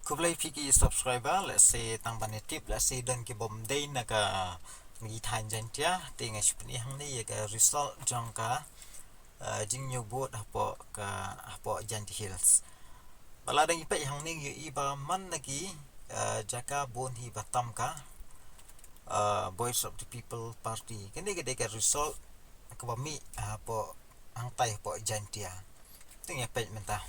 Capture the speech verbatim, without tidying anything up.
Khublei phi ki subscriber, lehse tang ban ïa tip, lehse don ki bym dei na ka, na ki thaiñ Jaintia, te nga shu pyni hangne ïa ka result jong ka, uh, jingñiew vote hapoh ka, hapoh Jaintia Hills. Ba la dang ïa peit hangne ngi ïohi ba man na ki, uh, jaka bun hi ba tam ka, uh, Voice of the People Party. Kane ka dei ka result kaba mih, uh, hapoh hangtai hapoh Jaintia. Te ngin ïa peit mynta.